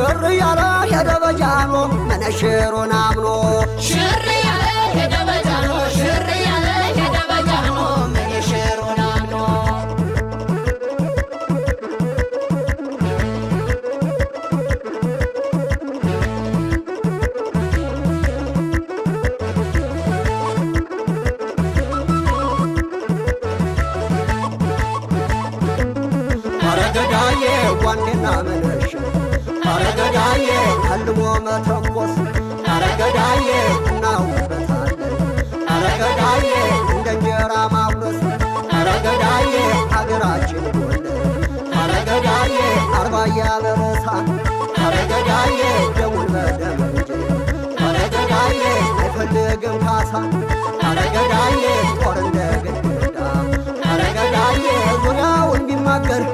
ሽር እያለ ሄደ በጃኖ መነሽሩን አምኖ። ሽር ያለ ሄደ በጃኖ፣ ሽር ያለ ሄደ በጃኖ ምንሽሩን አምኖ። አረገዳዬ ጓንዴና መነሽር፣ አረገዳዬ አልሞ መተኮስ፣ አረገዳዬ እናውቅበታለን፣ አረገዳዬ እንደ እንጀራ ማጉረስ፣ አረገዳዬ አገራችን ጎንደር፣ አረገዳዬ አርባያ በረሳ፣ አረገዳዬ ደሙን በደም እንጂ፣ አረገዳዬ አይፈልግም ካሳ፣ አረገዳዬ ጦር እንደ ግድግዳ፣ አረገዳዬ ዙሪያውን ቢማገር።